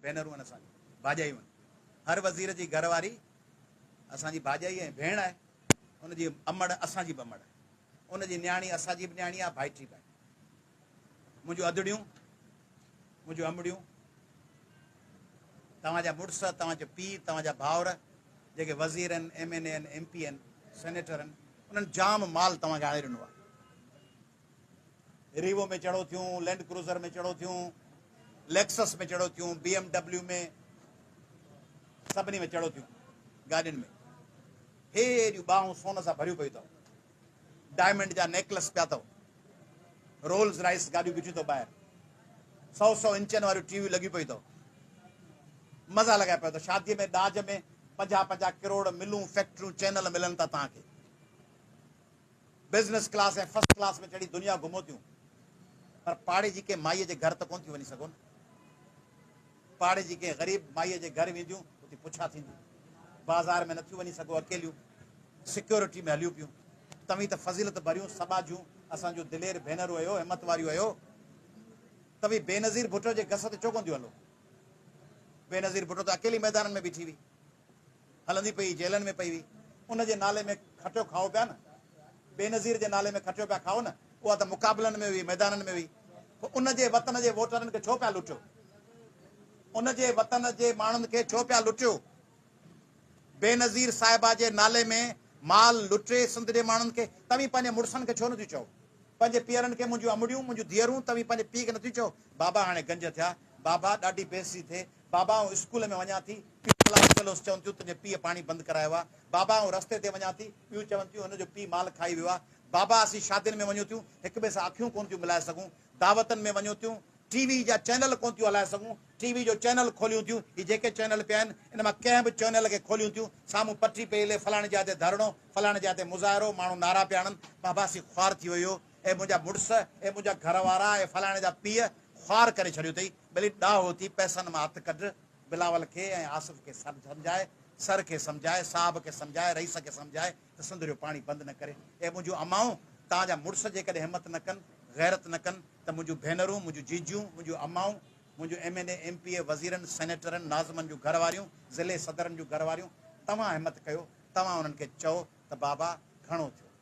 ڀينرون آهن اسان جون، ڀاڄايون آهن. هر وزير جي گهر واري اسان جي ڀاڄائي ۽ ڀيڻ آهي. ان جي امڙ اسان جي به امڙ آهي. ان جي نياڻي اسان جي به نياڻي آهي، ڀائٽي به آهي. منهنجون ادڙيون، منهنجون امڙيون، توهان جا مڙس، توهان جو پيء، توهان جا ڀائر جيڪي وزير آهن، ايم اين اي آهن، ايم پي آهن، سينيٽر آهن، انهن جام مال توهان کي آڻي ڏنو آهي. ريوو ۾ چڙهو ٿيون، لينڊ ڪروزر ۾ چڙهو ٿيون، ليڪسس ۾ چڙهو ٿيون، بي ايم ڊبليو ۾، سڀني ۾ چڙهو ٿيون گاڏين ۾. هيڏيون ٻانهون سون سان ڀريون پيون اٿو، ڊائمنڊ جا نيڪلس پيا اٿو، رولز رائس گاڏيون بيٺيون اٿو ٻاهر، سئو سئو انچن واريون ٽي ويون لڳيون پيون اٿو، مزا لڳايا پيا اٿو. شاديء ۾ ڏاج ۾ پنجاهه پنجاهه ڪروڙ ملون، فيڪٽريون، چينل ملن ٿا توهان کي. بزنس ڪلاس ۽ فرسٽ ڪلاس ۾ چڙهي دنيا گهمو ٿيون پر پاڙي جي ڪنهن مائيء جي گهر ته ڪونه ٿيون وڃي سگهو نه. پاڙي جي ڪنهن غريب مائيء جي گهر وينديون اتي پڇا ٿيندي. بازار ۾ نٿيون وڃي سگهو اڪيليون. سيڪيورٽي ۾ هليون پيون. توهين ته فضيلت ڀريون سٻاجهيون اسان جون دلير ڀينرون اهيو، همت واريون اهيو. توهين بينظير ڀٽو جي گس تي ڇو ڪونه ٿيون هلو؟ بينظير ڀٽو ته اڪيلي ميدانن ۾ بيٺي هئي. هلندي پئي جيلن ۾ پئي هئي ان جي نالي ۾ کٽيو کائو پيا نه بينظير جي نالي ۾ کٽيو پيا کائو نه اها ته مقابلن ۾ هئي ميدانن ۾ هئي پوء ان جي وطن جي ووٽرن کي ڇو پيا لٽيو ان جي وطن جي ماڻهن کي ڇو پيا لٽيو بينظير صاحبه جي نالي ۾ مال لٽي سنڌ جي ماڻهن کي توهين پنهنجي مڙسن کي ڇو نٿيون چئو پنهنجي پيئرن کي منهنجون امڙيون منهنجون ڌيئرون توهين پنهنجي پيء کي نٿيون چئو بابا هاڻي گنج ٿيا بابا ڏاڍي بيعزتي ٿئي بابا آئون اسڪول ۾ وڃان ٿي، ٻيون ڪلاس فيلوز چون ٿيون تنهنجي پيء پاڻي بند ڪرايو آ، بابا آئون رستي تي وڃان ٿي، ٻيون چون ٿيون هن جو پيء مال کائي ويو آ، بابا اسين شادين ۾ وڃون ٿيون، هڪ ٻئي سان اکيون ڪونه ٿيون ملائي سگهون، دعوتن ۾ وڃون ٿيون، ٽي وي جا چينل ڪونه ٿيون هلائي سگهون، ٽي وي جو چينل کوليون ٿيون، هي جيڪي چينل پيا آهن، ان مان ڪنهن به چينل کي کوليون ٿيون، سامهون پٽي پئي هلي، فلاڻي جاء تي ڌرڻو، فلاڻي جاء تي مظاهرو، ماڻهو نعرا پيا هڻن، بابا اسين خوار ٿي ويو، اي منهنجا مڙس، اي منهنجا گهر وارا، اي فلاڻي جا پيء، خوار ڪري ڇڏيو اٿئي، ٻلي ڏاهو ٿي پئسن مان هٿ ڪڍ، بلاول کي ۽ آصف کي سمجهاء، سر کي سمجهاء، صاحب کي سمجهاء، رئيس کي سمجهاء ته سنڌ جو پاڻي بند نه ڪري. اي منهنجون امائون، توهان جا مڙس جيڪڏهن همت نه ڪن، غيرت نه ڪن ته منهنجون ڀينرون، منهنجون جيجيون، منهنجون امائون، منهنجون M N A, M P A, وزيرن، سينيٽرن، ناظمن جون گهر واريون، ضلعي صدرن جون گهر واريون، توهان همت ڪيو، توهان انهن کي چئو ته بابا گهڻو ٿيو.